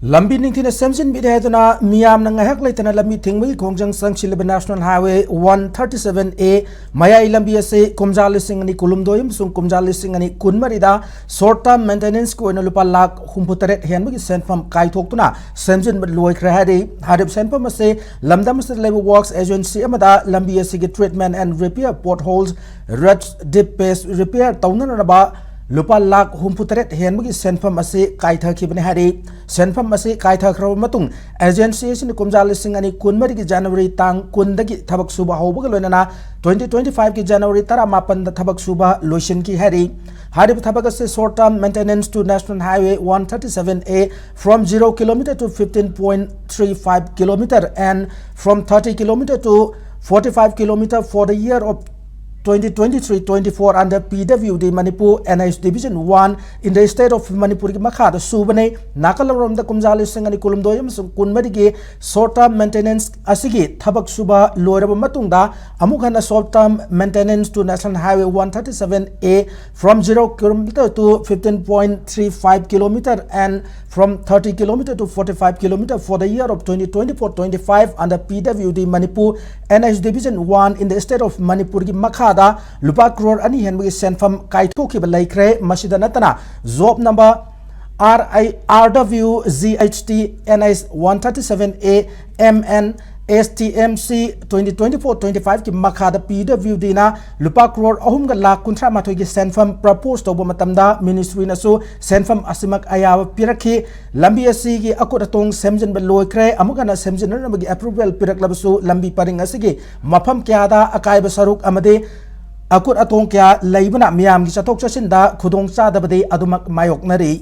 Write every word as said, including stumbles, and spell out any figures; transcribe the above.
ꯂꯝꯕꯤ ꯅꯤꯡꯊꯤꯅ ꯁꯦꯝꯖꯤꯟꯕꯤꯔꯦ ꯍꯥꯏꯗꯨꯅ ꯃꯤꯌꯥꯝꯅ ꯉꯥꯏꯍꯥꯛ ꯂꯩꯇꯅ ꯂꯝꯕꯤ ꯊꯤꯡꯕꯒꯤ ꯈꯣꯡꯖꯪ ꯆꯪꯁꯤꯜꯂꯤꯕ National Highway one thirty-seven A ꯃꯌꯥꯏ ꯂꯝꯕꯤ ꯑꯁꯤ ꯀꯨꯝꯖꯥ ꯂꯤꯁꯤꯡ ꯑꯅꯤ ꯀꯨꯟꯍꯨꯝꯗꯣꯏ ꯑꯃꯁꯨꯡ ꯀꯨꯝꯖꯥ ꯂꯤꯁꯤꯡ ꯑꯅꯤ ꯀꯨꯟꯃꯔꯤꯗ short term maintenanceꯀꯤ ꯑꯣꯏꯅ ꯂꯨꯄꯥ ꯂꯥꯈ ꯍꯨꯝꯐꯨꯇꯔꯦꯠ ꯍꯦꯟꯕꯒꯤ ꯁꯦꯟꯐꯝ ꯀꯥꯏꯊꯣꯛꯇꯨꯅ ꯁꯦꯝꯖꯤꯟꯕ ꯂꯣꯏꯈ꯭ꯔꯦ ꯍꯥꯏꯔꯤ꯫ ꯍꯥꯏꯔꯤꯕ ꯁꯦꯟꯐꯝ ꯑꯁꯤ ꯂꯝꯗꯝ ꯑꯁꯤꯗ ꯂꯩꯕ works agency ꯑꯃꯗ ꯂꯝꯕꯤ ꯑꯁꯤꯒꯤ treatment and repair, potholes, rust, deep patch repair ꯇꯧꯅꯅꯕ ꯂꯨꯄꯥ ꯂꯥꯈ ꯍꯨꯝꯐꯨꯇꯔꯦꯠ ꯍꯦꯟꯕꯒꯤ ꯁꯦꯟꯐꯝ ꯑꯁꯤ ꯀꯥꯏꯊꯈꯤꯕꯅꯤ ꯍꯥꯏꯔꯤ꯫ ꯁꯦꯟꯐꯝ ꯑꯁꯤ ꯀꯥꯏꯊꯈ꯭ꯔꯕ ꯃꯇꯨꯡ, agency ꯑꯁꯤꯅ ꯀꯨꯝꯖꯥ ꯂꯤꯁꯤꯡ ꯑꯅꯤ ꯀꯨꯟꯃꯔꯤꯒꯤ January ꯇꯥꯡ ꯀꯨꯟꯗꯒꯤ ꯊꯕꯛ ꯁꯨꯕ ꯍꯧꯕꯒ ꯂꯣꯏꯅꯅ twenty twenty-fiveꯀꯤ January ꯇꯔꯥꯃꯥꯄꯟꯗ ꯊꯕꯛ ꯁꯨꯕ ꯂꯣꯏꯁꯤꯟꯈꯤ ꯍꯥꯏꯔꯤ꯫ ꯍꯥꯏꯔꯤꯕ ꯊꯕꯛ ꯑꯁꯤ short term maintenance to National Highway one thirty-seven A from zero kilometer to fifteen point three five kilometer and from thirty kilometer to forty-five kilometer for the year of twenty twenty-three twenty-four under P W D Manipur N H Division one in the state of Manipurꯒꯤ ꯃꯈꯥꯗ ꯁꯨꯕꯅꯤ꯫ ꯅꯥꯀꯜꯂꯣꯝꯗ ꯀꯨꯝꯖꯥ ꯂꯤꯁꯤꯡ ꯑꯅꯤ ꯀꯨꯟꯍꯨꯝꯗꯣꯏ ꯑꯃꯁꯨꯡ ꯀꯨꯟꯃꯔꯤꯒꯤ short term maintenance ꯑꯁꯤꯒꯤ ꯊꯕꯛ ꯁꯨꯕ ꯂꯣꯏꯔꯕ ꯃꯇꯨꯡꯗ ꯑꯃꯨꯛ ꯍꯟꯅ short term maintenance to National Highway one thirty-seven A from zero kilometer to fifteen point three five kilometer and from thirty kilometer to forty-five kilometer for the year of twenty twenty-four twenty-five under P W D Manipur N H Division one in the state of Manipurꯒꯤ ꯃꯈꯥꯗ ꯂꯨꯄꯥ ꯀ꯭ꯔꯣꯔ ꯑꯅꯤ ꯍꯦꯟꯕꯒꯤ ꯁꯦꯟꯐꯝ ꯀꯥꯏꯊꯣꯛꯈꯤꯕ ꯂꯩꯈ꯭ꯔꯦ꯫ ꯃꯁꯤꯗ ꯅꯠꯇꯅ job number R I R W G H T N H one thirty-seven A M N S T M C twenty twenty-four twenty-fiveꯀꯤ ꯃꯈꯥꯗ P W Dꯅ ꯂꯨꯄꯥ ꯀ꯭ꯔꯣꯔ ꯑꯍꯨꯝꯒ ꯂꯥꯈ ꯀꯨꯟꯊ꯭ꯔꯥ ꯃꯥꯊꯣꯏꯒꯤ ꯁꯦꯟꯐꯝ propose ꯇꯧꯕ ꯃꯇꯝꯗ ministryꯅꯁꯨ ꯁꯦꯟꯐꯝ ꯑꯁꯤꯃꯛ ꯑꯌꯥꯕ ꯄꯤꯔꯛꯈꯤ꯫ ꯂꯝꯕꯤ ꯑꯁꯤꯒꯤ ꯑꯀꯨꯠ ꯑꯇꯣꯡ ꯁꯦꯝꯖꯤꯟꯕ ꯂꯣꯏꯈ꯭ꯔꯦ꯫ ꯑꯃꯨꯛ ꯍꯟꯅ ꯁꯦꯝꯖꯤꯟꯅꯅꯕꯒꯤ approval ꯄꯤꯔꯛꯂꯕꯁꯨ ꯂꯝꯕꯤ ꯄꯔꯤꯡ ꯑꯁꯤꯒꯤ ꯃꯐꯝ ꯀꯌꯥꯗ ꯑꯀꯥꯏꯕ ꯁꯔꯨꯛ ꯑꯃꯗꯤ ꯑꯀꯨꯠ ꯑꯇꯣꯡ ꯀꯌꯥ ꯂꯩꯕꯅ ꯃꯤꯌꯥꯝꯒꯤ ꯆꯠꯊꯣꯛ ꯆꯠꯁꯤꯟꯗ ꯈꯨꯗꯣꯡ ꯆꯥꯗꯕꯗꯤ ꯑꯗꯨꯃꯛ ꯃꯥꯌꯣꯛꯅꯔꯤ꯫